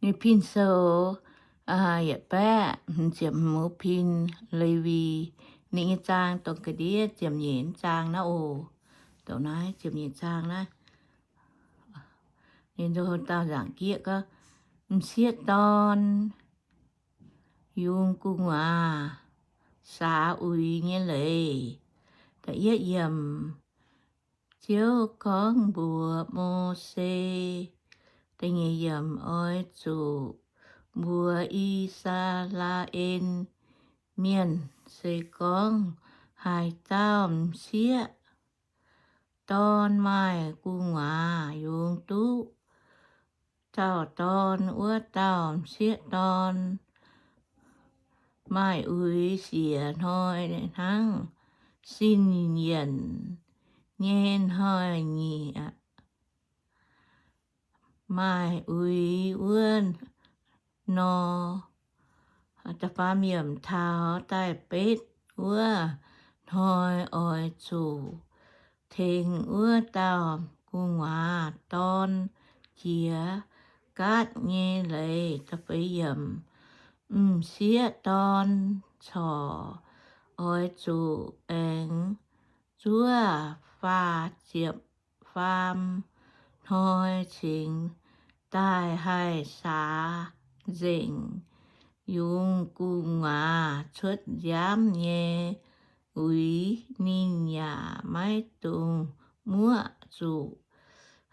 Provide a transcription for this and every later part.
Ninh pin sou yietc baeqv hmz ziepc hmz pin Lewi. Ninh nyei zaang dongh ga'ndiev ziepc nyeic zaang naaiv oc. Dongh naaiv ziepc nyeic zaang naaiv. Ninh nzunc dauh nzaangc jieqv gorngv, m'sieqv dorn yungz gu'nguaaz saax uix nyei leiz. Da'yietv yiemc. Ziouv gorngv mbuox Mose, da'nyeic yiemc, oix zuqc mbuox I^saa^laa^en Mienh, se gorngv haaix dauh m'sieqv dorn maaih gu'nguaaz yungz duqv dauh dorn, wuov dauh m'sieqv dorn maaih uix siec hnoi hnangv sin yienc nyei hnoi-nyieqc maaih uix wuov nor. Da'faam yiemc, taux da'betv wuov hnoi oix zuqc tengx wuov dauh gu'nguaaz dorn jiex gaatv nyei leiz. Da'feix yiemc, m'sieqv dorn corc oix zuqc aengx zuov faah ziepc faam hnoi cingx daaih haih saax nzengc yungz gu'nguaaz cuotv nziaamv nyei uix. Ninh yaac maiv dungx muoqv zuqc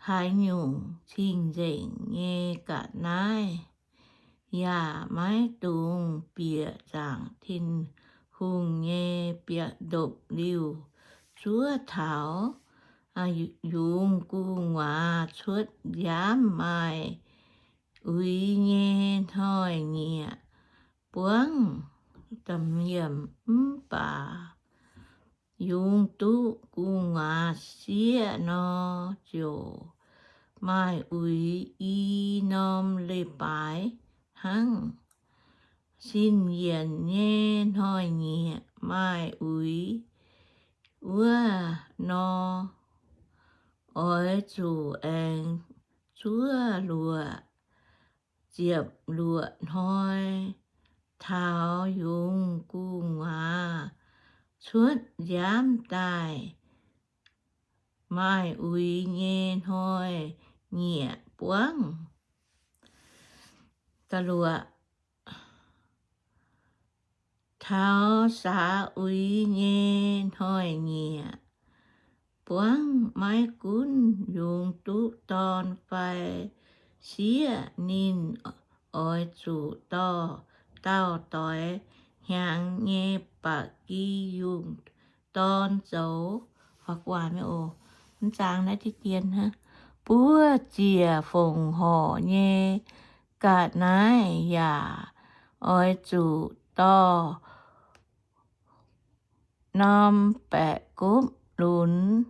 haaix nyungc cing-nzengc nyei ga'naaiv, yaac maiv dungx bieqc zaangc Tin-Hungh nyei ndopv-liuh zuov taux yungz gu'nguaaz cuotv nziaamv maaih uix nyei hnoi-nyieqc buangv. Mv baac yungz duqv gu'nguaaz sieqv nor, ziouc maaih uix i norm leiz-baaix hnangv. Sin yienc nyei hnoi-nyieqc maaih uix wuov nor, oix zuqc aengx zuov luoqc ziepc luoqc hnoi taux yungz gu'nguaaz cuotv nziaamv daaih maaih uix nyei hnoi-nyieqc buangv. Taux saax uix nyei hnoi-nyieqc buangv, maiv gunv yungz duqv dorn fai sieqv, ninh oix zuqc dorh dauh doix hnyangx nyei ba'gi yungh dorn zoux. Buov ziec fongc horc nyei ga'naaiv yaac oix zuqc dorh norm baeqc gopv lunx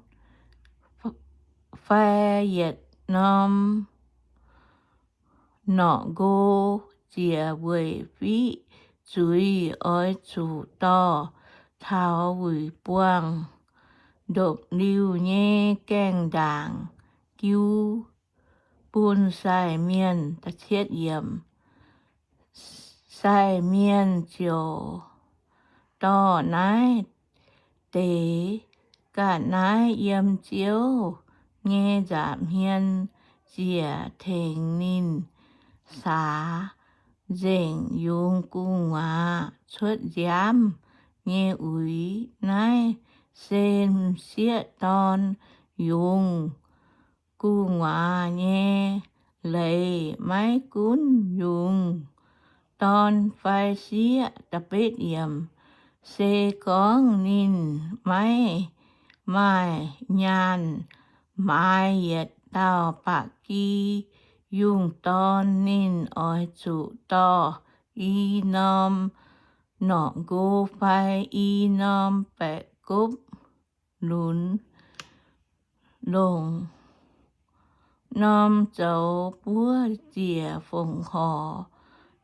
fai yietc norm norqc nqo ziec weic fiqv zuiz. Oix zuqc dorh taux wuic buangh ndopv-liuh nyei gaengh ndaangc jiu bun sai mienh. Sai mienh ziouc dorh naaiv deix ga'naaiv yiem Ziouv nyei nza'hmien ziec tengx ninh saax nzengc yungz gu'nguaaz cuotv nziaamv nyei uix. Naaiv se m'sieqv dorn yungz gu'nguaaz nyei leiz, maiv gunv yungz dorn fai sieqv. Se gorngv ninh maiv maaih nyaanh maaiz yietc dauh ba'gi yungh dorn, ninh oix zuqc dorh i norm norqc nqo fai i norm baeqc gopv lunx longc norm zoux buov ziec fongc horc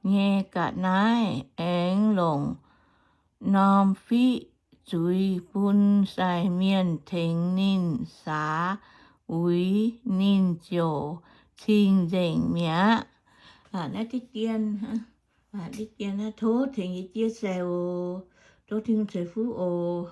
nyei ga'naaiv, aengx longc norm fiqv zuiz bun sai mienh tengx ninh saax uix, ninh ziouc cing-nzengc mi'aqv. Naaiv diqv dien, diqv dien naaiv, tov tengx yie chia sẻ oc. Tov Tin-Hungh ceix fuqv oc.